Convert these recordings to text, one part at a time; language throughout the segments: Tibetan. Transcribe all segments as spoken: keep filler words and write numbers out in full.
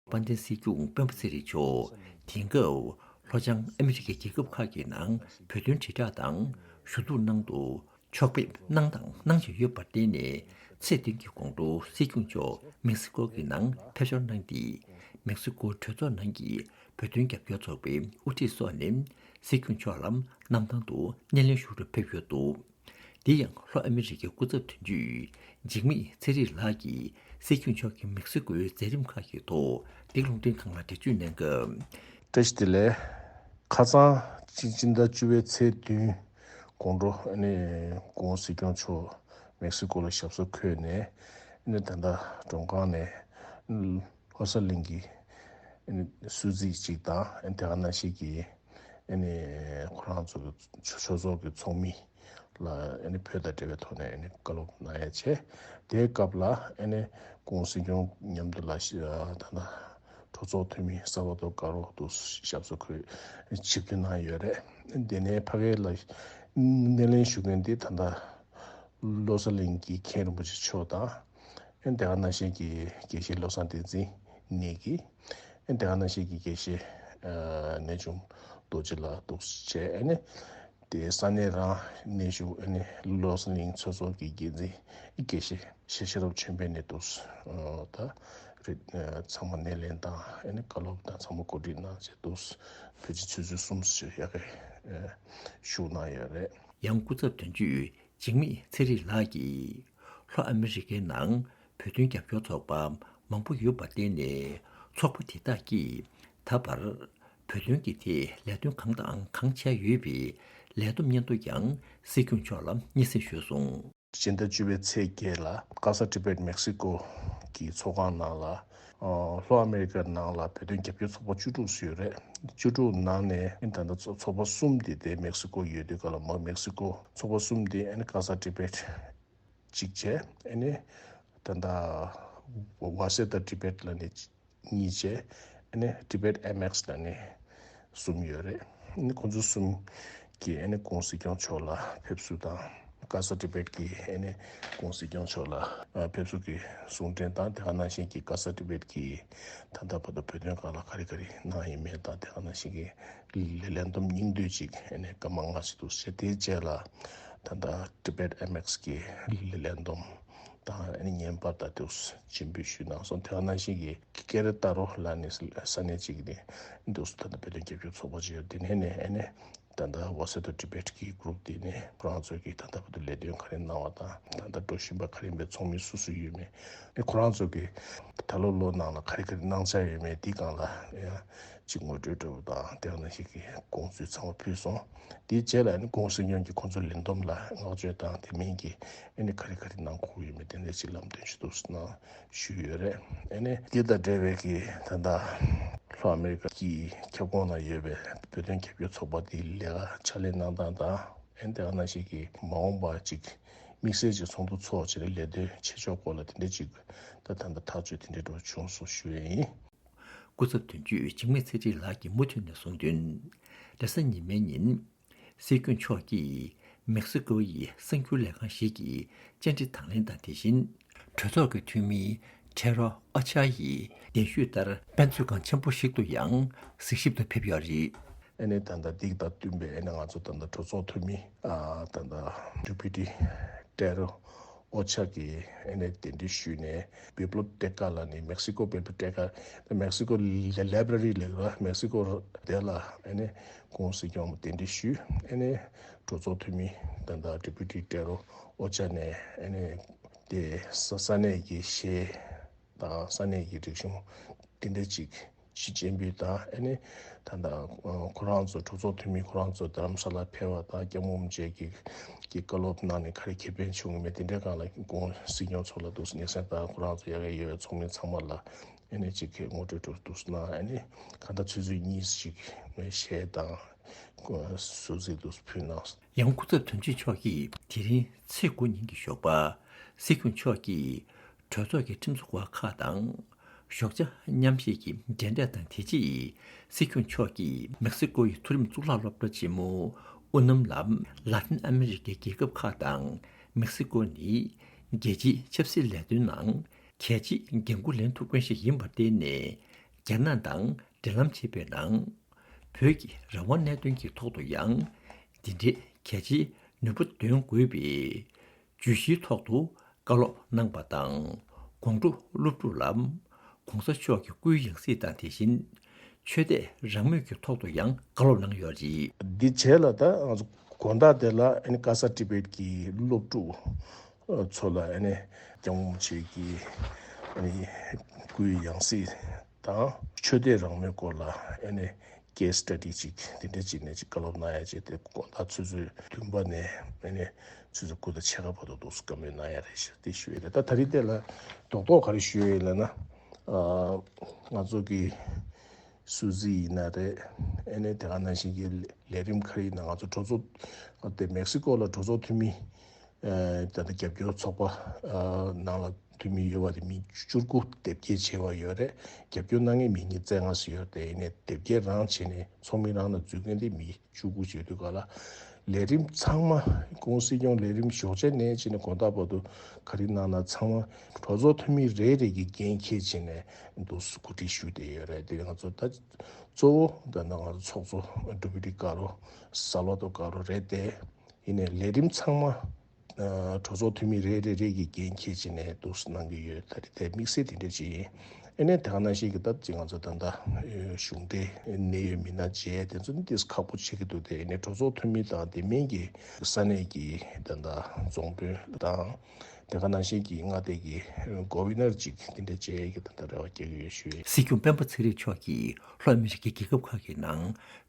དཔལ་ལྡན་སྲིད་སྐྱོང་སྤེན་པ་ཚེ་རིང་མཆོག་དེང་སྐབས་ལྷོ་བྱང་ཨ་མི་རི་ཀའི་རྒྱལ་ཁབ་ཁག་གི་ནང་བོད་དོན་དྲིལ་བསྒྲགས་དང་ཞུ་གཏུག་གནང་དུ་ཕྱོགས་ཕེབས་གནང་དང་གནང་བཞིན་ཡོད་པར་བརྟེན་ནས། ཚེས་བདུན་གྱི་དགོང་དྲོ་སྲིད་སྐྱོང་མཆོག་མེག་སི་ཀོ་གི་ནང་ཕེབས་འབྱོར་གནང་སྟེ། མེག་སི་ཀོ་གྲོས་ཚོགས་ནང་གི་བོད་དོན་རྒྱབ་སྐྱོར་ཚོགས་པའི་དབུ་ཁྲིད་སོགས་ནས་སྲིད་སྐྱོང་མཆོག་ལ་གནམ་ཐང་དུ་སྣེ་ལེན་ཞུ་རུ་ཕེབས་ཡོད་འདུག་དེ་ཡང་ལྷོ་ཨ་མི་རི་ཀའི་སྐུ་ཚབ་དོན་གཅོད་འཇིགས་མེད་ཚེ་རིང་ལགས་ཀྱིས་སྲིད་སྐྱོང་མཆོག་གིས་མེག་སི་ཀོའི་མཛད་རིམ་ཁག་གི་ཐོག་འདི་ག་ལུང་འདྲེན་ཁང་ལ་འགྲེལ་བརྗོད་གནང་སྐབས། བཀྲ་ཤིས་བདེ་ལེགས། ཁ་སང་སྤྱི་སྤྱི་ཟླ་བཅུ་པའི་ཚེས་བདུན་དགོང་དྲོ་ཨ་ནི་སྐུ་ངོ་སྲིད་སྐྱོང་མཆོག་མེག་སི་ཀོ་ལ་ཞབས་སོར་འཁོད་ནས་ཨ་ནི་ད་ལྟ་མགྲོན་ཁང་ནས་ལྷོ་གསར་གླིང་གི་ཨ་ནི་གསོལ་ཚིགས་གཅིག་དང་ཨ་ནི་དེ་ག་ནང་བཞིན་གྱི་ཨ་ནི་ཁོ་རང་ཚོ་གི་ཆོས་ཚོགས་ཀྱི་ཚོགས་མི་ལ་ཨ་ནི་བོད་དང་འབྲེལ་བའི་ཐོག་ནས་ཨ་ནི་བཀའ་སློབ་གནང་ཡ་བྱས། དེའི་སྐབས་ལ་ཨ་ནི་སྐུ་ངོ་སྲིད་སྐྱོང་མཉམ་དུ་ལ་ཤ་ད་ལྟ་གྲོས་ཚོགས་འཐུས་མི་ས་བ་དོ་དཀར་པོ་དུ་ཞབས་སོར་འཁོད་ཆིབས་བསྒྱུར་གནང་ཡོད་རེད། དེ་ནས་ཕ་གི་ལ་སྣེ་ལེན་ཞུ་མཁན་འདི་ད་ལྟ་ལྷོ་གསར་གླིང་གི་མཁན་རིན་པོ་ཆེ་མཆོག་དང་། ཨེ་དེ་ག་ནང་བཞིན་གྱི་དགེ་བཤེས་བློ་བཟང་བསྟན་འཛིན་གཉིས་ཀྱིས། ཨེ་དེ་ག་ནང་བཞིན་གྱི་དགེ་བཤེས་ཨ་གནས་ཆུང་རྡོ་རྗེ་ལགས་འདུག་བྱས་ཨ་ནི། དེ་ས་གནས་རང་གནས་བཞུགས་ཨ་ནི་ལྷོ་གསར་གླིང་ཚོགས་གཙོ་གི་འགན་འཛིན་དགེ་བཤེས་ཤེས་ཤེས་རབ་ཆོས་འཕེལ་ནས་འདུག་ཨ་ད་རེད། ཨ་ཚང་མ་སྣེ་ལེན་དང་ཨ་ནི་བཀའ་སློབ་དང་ཚང་མ་གོ་སྒྲིག་གནང་བྱས་འདུག་བོད་སྤྱི་ཆུ་ཚོད་གསུམ་ཞིག་ཡ་གི་ཨ་བཞུགས་གནང་ཡོད་རེད། ཡང་སྐུ་ཚབ་དོན་གཅོད་འཇིགས་མེད་ཚེ་རིང་ལགས་ཀྱིས་ལྷོ་ཨ་མི་རི་ཀའི་ནང་བོད་དོན་རྒྱབ་སྐྱོར་ཚོགས་པ་མང་པོ་ཡོད་པར་བརྟེན་ནས། ཚོགས་པ་དེ་དག་གིས་ད་བར་བོད་དོན་གྱི་ཐད་ལས་དོན་གང་དང་གང་བྱས་ཡོད་པའི་ལས་བསྡོམས་སྙན་ཐོ་ཀྱང་སྲིད་སྐྱོང་མཆོག་ལ་སྙན་སེང་ཞུས་སོང་། སྤྱི་ཟླ་བཅུ་པའི་ཚེས་བརྒྱད་ལ་ཀ་ས་ཏི་བེད་མེག་སི་ཀོ་གི་ཚོགས་ཁང་ནང་ལ། ཨ་ལྷོ་ཨ་མེ་རི་ཀའི་ནང་ལ་བོད་དོན་རྒྱབ་སྐྱོར་ཚོགས་པ་བཅུ་དྲུག་ཙམ་ཡོད་རེད། བཅུ་དྲུག་ནང་ནས་ད་ལྟ་ཚོ་ཚོགས་པ་གསུམ་དེ་དེ་མེག་སི་ཀོ་ཡོད་དུས་སྐབས་ལ་མ་མེག་སི་ཀོ་ཚོགས་པ་གསུམ་དེ་ཨ་ནི་ཀ་ས་ཏི་བེད་གཅིག་བྱས། ཨ་ནི་ད་ལྟ་ཝ་སེ་ད་ཏི་བེད་ལ་ནི་གཉིས་བྱས། ཨ་ནི་ཏི་བེད་ཨེམ་ཨེག་སི་ལ་ནི་གསུམ་ཡོད་རེད། ཨ་ནི་ཁོང་ཚོ་གསུམ་གྱིས་ཨ་ནི་སྐུ་ངོ་སྲིད་སྐྱོང་མཆོག་ལ་ཕེབས་བསུ་དང་། ཀ་ས་ཏི་བེད་ཀྱི་ཨ་ནི་སྐུ་ངོ་སྲིད་སྐྱོང་མཆོག་ལ་ཨ་ཕེབས་བསུ་གི་གསུང་འཕྲིན་དང་། དེ་ག་ནང་བཞིན་གྱི་ཀ་ས་ཏི་བེད་ཀྱི་ད་ལྟ་བར་དུ་བོད་དོན་སྒང་ལ་ག་རེ་ག་རེ་གནང་ཡོད་མེད་དང་། དེ་ག་ནང་བཞིན་གྱི་ལས་ལས་བསྡོམས་སྙིང་བསྡུས་ཅིག་ཨ་ནི་སྐར་མ་ལྔ་ཙམ་འདུག་ཟེར། དེའི་རྗེས་ལ་ད་ལྟ་ཏི་བེད་ཨེམ་ཨེག་སི་གི་ལས་ལས་བསྡོམས་དང་ཨ་ནི་བརྙན་པར་དང་དེ་སྤྱན་འབུལ་ཞུས་གནང་སོང་། དེ་ག་ནང་བཞིན་གྱི་ཀེ་རེ་ཏ་རོ་ལ་ནི་ས་གནས་གཅིག་ནས་འདུག་ད་ལྟ་བོད་དོན་རྒྱབ་སྐྱོར་ཚོགས་པ་ཅིག་ཡོད། དེ་ནས་ནས་ཨ་ནི་ད་ལྟ་ཝ་སེ་ཏོ་ཏི་བེད་ཀྱི་གུ་རུབ་དེ་ནས་ཁོ་རང་ཚོ་གིས་ད་ལྟ་བར་དུ་ལས་དོན་ག་རེ་གནང་བ་དང་། ད་ལྟ་འགྲོ་བཞིན་པ་ག་རེ་ཡིན་པའི་ཚོགས་མི་སུ་སུ་ཡོད་མེད། ཨ་ཁོ་རང་ཚོ་གིས་ད་ལོ་ལོ་ནང་ལ་ག་རེ་ག་རེ་གནང་འཆར་ཡོད་མེད་དེའི་སྒང་ལ་ཡང་ཅིག་ངོ་སྤྲོད་འདྲ་པོ་དང་། དེ་ག་ནང་བཞིན་གྱི་དགོངས་ཚུལ་ཚང་མ་ཕུལ་སོང་། དེའི་རྗེས་ལ་ཨ་ནི་སྐུ་ངོ་སྲིད་སྐྱོང་གིས་ཁོང་ཚོའི་ལས་བསྡོམས་ལ་བསྔགས་བརྗོད་དང་། དེ་མིན་གྱི་ཨ་ནི་ག་རེ་ག་རེ་གནང་དགོས་ཡོད་མེད་དེ་འདྲ་ཅིག་ལམ་སྟོན་ཞུ་འདུག་གནང་ཞུས་ཡོད་རེད། ཨ་ནི་འདི་དང་འབྲེལ་བའི་གི་ད་ལྟ་ལྷོ་ཨ་མེ་རི་ཀ་གི་ཁྱབ་ཁོངས་ནང་ཡོད་པའི་བོད་དོན་རྒྱབ་སྐྱོར་ཚོགས་པ་དེའི་ལས་ཀ་ཕྱག་ལས་གནང་སྟངས་དང་། ཨ་ནི་དེ་ག་ནང་བཞིན་གྱི་མ་འོངས་པ་ཅིག་དམིགས་བསལ་གྱི་ཚོགས་འདུ་ཚོགས་བྱས་ནས་ལས་དོན་བྱེད་ཕྱོགས་སྐོར་ལ་དེ་འདྲ་ཅིག་ད་ད་ལྟ་ཐག་གཅོད་དེ་འདྲ་འགྲོ་བྱུང་སོང་ཞུ་ཡས་ཡིན། སྐུ་ཚབ་དོན་གཅོད་འཇིགས་མེད་ཚེ་རིང་ལགས་ཀྱིས་མུ་མཐུད་ནས་གསུངས་དོན། རེས་གཟའ་ཉི་མའི་ཉིན། སྲིད་སྐྱོང་མཆོག་གིས་མེག་སི་ཀོ་ཡི་གསར་འགྱུར་ལས་ཁང་ཞིག་གི་བཅར་འདྲི་དང་ལེན་དང་། དེ་བཞིན་གྲོས་ཚོགས་ཀྱི་འཐུས་མི་ཁྲེ་རོ་ཨོ་ཆ་ཡི་གདན་ཞུས་ལྟར་དཔེ་མཛོད་ཁང་ཆེན་པོ་ཞིག་ཏུ་ཡང་གཟིགས་ཞིབ་ཏུ་ཕེབས་ཡོད་རེད། ཨ་ནི་ད་ལྟ་འདི་དང་བསྟུན་པའི་ཨ་ནི་ང་ཚོ་ད་ལྟ་གྲོས་ཚོགས་འཐུས་མི་ཨ་ད་ལྟ་ཌི་པུ་ཏི་ཏེ་རོ་ཨོ་ཆ་གིས་ཨ་ནི་གདན་འདྲེན་ཞུས་ནས། པེ་བློ་ཏེ་ཀ་ལ་ནི་མེག་སི་ཀོ་པེ་བློ་ཏེ་ཀ་མེག་སི་ཀོ་ལ་ལའི་བྷ་ར་རི་ལབ་ར། མེག་སི་ཀོ་དེ་ལ་ཨ་ནི་སྐུ་ངོ་སྲིད་སྐྱོང་གདན་འདྲེན་ཞུས། ཨ་ནི་གྲོས་ཚོགས་འཐུས་མི་ད་ལྟ་ཌི་པུ་ཏི་ཏེ་རོ་ཨོ་ཆ་ནས་ཨ་ནི་དེ་ས་ས་གནས་ཀྱི་གཞས་དང་ས་གནས་ཀྱི་རིག་གཞུང་དེ་འདྲ་ཅིག་ཅིག་སྤྱན་འབུལ་དང་། ཨ་ནི་ད་ལྟ་ཁོ་རང་ཚོ་གྲོས་ཚོགས་འཐུས་མི་ཁོ་རང་ཚོ་རྡ་རམ་ས་ལ་ཕེབས་པ་དང་། སྐྱབས་མགོན་རིན་པོ་ཆེ་གི་གི་བཀའ་སློབ་གནང་ནས་ག་རེ་ཁེ་ཕན་བྱུང་གི་མེད་དེ་འདྲའི་སྒང་ལ་སྐུ་ངོ་སྲིད་སྐྱོང་མཆོག་ལ་འདུག་སེ་སྙན་སེང་དང་། ཁོ་རང་ཚོ་ཡ་གི་ཡོད་པའི་ཚོགས་མི་ཚང་མ་ལ་ཨ་ནི་ཅིག་གི་ངོ་སྤྲོད་འདྲ་འདུག་སེ་གནང་། ཨ་ནི་གང་ལྟར་ཆུ་ཚོད་གཉིས་ཤིག་གཞས་དང་གསོལ་ཚིགས་འདུག་སེ་ཕུལ་གནང་། ཡང་སྐུ་ཚབ་དོན་གཅོད་མཆོག་གིས་དེ་རིང་ཚེས་དགུ་ཉིན་གྱི་ཞོགས་པ་སྲིད་སྐྱོང་མཆོག་གིས་གྲོས་ཚོགས་ཀྱི་ཁྲིམས་བཟོ་བ་ཁག་དང་། ཞོགས་ཇ་མཉམ་བཞེས་ཀྱི་མཇལ་འཕྲད་དང་། དེ་རྗེས་སྲིད་སྐྱོང་མཆོག་གིས་མེག་སི་ཀོ་ཡི་མཐོ་རིམ་གཙུག་ལག་སློབ་གྲྭ་ཆེན་མོ་དབུ་བསྣམས་ལ། ལ་ཏིན་ཨ་མི་རི་ཀའི་རྒྱལ་ཁབ་ཁག་དང་མེག་སི་ཀོ་ནི་རྒྱལ་སྤྱིའི་ཆབ་སྲིད་ལས་དོན་ནང་གལ་ཆེའི་འགན་འཁུར་ལེན་ཐུབ་མཁན་ཞིག་ཡིན་པར་བརྟེན་ནས། རྒྱ་ནག་དང་འབྲེལ་ལམ་བྱེད་པའི་ནང་། བོད་ཀྱི་རང་དབང་གནད་དོན་གྱི་ཐོག་ཏུ་ཡང་། འདི་འདྲའི་གལ་ཆེའི་ནུས་པ་འདོན་དགོས་པའི་བརྗོད་གཞིའི་ཐོག་ཏུ་བཀའ་སློབ་གནང་པ་དང་། དགོང་དྲོ་སློབ་ཕྲུག་ལ་༸གོང་ས་མཆོག་གི་སྐུའི་ཡང་སྲིད་དང་དེ་བཞིན་ཆོས་དད་རང་མོས་ཀྱི་ཐོག་ཏུ་ཡང་བཀའ་སློབ་གནང་ཡོད་རེད། འདི་བྱས་ལ་ད་ང་ཚོ་དགོང་དག་དེ་ལ་ཨ་ནི་ཀ་ས་ཊི་བེཊ་ཀྱི་སློབ་ཕྲུག་ཚོ་ལ་ཨ་ནི་སྐྱབས་མགོན་རིན་པོ་ཆེ་གི་ཨ་ནི་སྐུའི་ཡང་སྲིད་དང་ཆོས་དད་རང་མོས་སྐོར་ལ་ཨ་ནི་ཀེ་སི་སི་ཊ་ཌི་ཅིག་དེ་འདྲ་ཅིག་ནས་ཅིག་བཀའ་སློབ་གནང་ཡ་ཅིག་དེ་དགོང་དག་ཆུ་ཚོད་བདུན་པ་ནས་ཨ་ནི་ཆུ་ཚོད་དགུ་དང་ཕྱེད་ཀ་བར་དུ་འདུག་སེ་བཀའ་མོལ་གནང་ཡ་རེད་ཤག་དེ་ཞུ་ཡ་རེད། ད་ད་རེས་དེ་ལ་རྡོག་རྡོག་ག་རེ་ཞུ་ཡ་ཡིན་ལབ་ན། ཨ་ང་ཚོ་གི་སུད་སི་ཡིན་ན་རེད། ཨ་ནི་དེ་ག་ནང་བཞིན་གྱི་ལས་རིམ་ག་རེ་ཡིན་ན་ང་ཚོ་གྲོས་ཚོགས་དེ་མེག་སི་ཀོ་ལ་གྲོས་ཚོགས་འཐུས་མི་ད་ལྟ་རྒྱབ་སྐྱོར་ཚོགས་པ་ནང་ལ་འཐུས་མི་ཡོད་པ་དེ་མི་བཅུ་དགུ་དེབ་སྐྱེལ་བྱས་པ་ཡོད་རེད། རྒྱབ་སྐྱོར་གནང་མཁན་མི་ཉིས་རྩ་ལྔ་ཙམ་ཡོད་རེད། དེ་ཡིན་ནའི་དེབ་སྐྱེལ་རང་བྱས་ནས་ཚོགས་མི་རང་ལ་འཛུལ་མཁན་དེ་མི་བཅུ་དགུ་བྱེད་དུས་ག་ལ་ལས་རིམ་ཚང་མ་སྐུ་ངོ་སྲིད་སྐྱོང་ལས་རིམ་ཞོགས་ཇ་ནས་བྱས་ནས་དགོང་དག་བར་དུ་ག་རེ་གནང་ན་ཚང་མ་གྲོས་ཚོགས་འཐུས་མི་རེ་རེ་གི་འགན་འཁྱེར་བྱས་ནས་འདུག་སེ་གོ་སྒྲིག་ཞུས་བསྡད་ཡོད་རེད། དེ་ང་ཚོ་ད་གཙོ་བོ་ད་ནང་ང་ཚོ་ཚོགས་གཙོ་ཌེ་པུ་ཊི་ཀ་རོ་སཱལ་ཝ་དོ་ཀ་རོ་རེད་དེ། ཡིན་ནའི་ལས་རིམ་ཚང་མ་ཨ་གྲོས་ཚོགས་འཐུས་མི་རེ་རེ་རེ་གིས་འགན་འཁྱེར་བྱས་ནས་འདུག་སེ་གནང་གི་ཡོད། ད་རེས་དེ་དམིགས་བསལ་དེ་འདྲ་ཅིག་ཡིན། ཨ་ནི་དེ་ག་ནང་བཞིན་གྱི་ད་ཅིག་ང་ཚོ་ད་ལྟ་གཞུང་འབྲེལ་གནད་ཡོད་མི་སྣ་མཇལ་དེ་ཚོ་ནི་ཏོག་ཙམ་ཁག་པོ་ཆགས་ཀྱི་འདུག་དེ་ཡིན་ནའི་གྲོས་ཚོགས་འཐུས་མི་དང་དེ་མིན་གྱི་ས་གནས་ཀྱི་ད་ལྟ་རྫོང་དཔོན་དང་དེ་ག་ནང་བཞིན་གྱི་མངའ་སྡེ་གི་གོ་བི་ནར་ཅིག་དེ་འདྲ་མཇལ་ཡས་ཀྱི་ད་ལྟ་རེ་བ་རྒྱག་གི་ཡོད་ཞུ་ཡས། སྲིད་སྐྱོང་སྤེན་པ་ཚེ་རིང་མཆོག་གིས་ལྷོ་ཨ་མི་རི་ཀའི་རྒྱལ་ཁབ་ཁག་གི་ནང་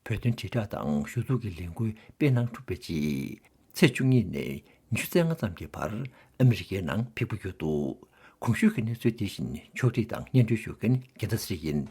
བོད་དོན་དྲིལ་བསྒྲགས་དང་ཞུ་གཏུག་གི་ལས་འགུལ་སྤེལ་གནང་གྲུབ་པའི་རྗེས། ཚེས་བཅུ་གཉིས་ནས་ཉི་ཤུ་རྩ་ལྔ་ཙམ་གྱི་བར་ཨ་མི་རི་ཀའི་ནང་ཕེབས་ཀྱི་ཡོད་འདུག་གོང་ཞུས་ཀྱི་གནས་ཚུལ་དེ་བཞིན་ཕྱོགས་སྒྲིག་དང་སྙན་སྒྲོན་ཞུ་མཁན་རྒྱལ་མཚན་ཚེ་རིང་ཡིན།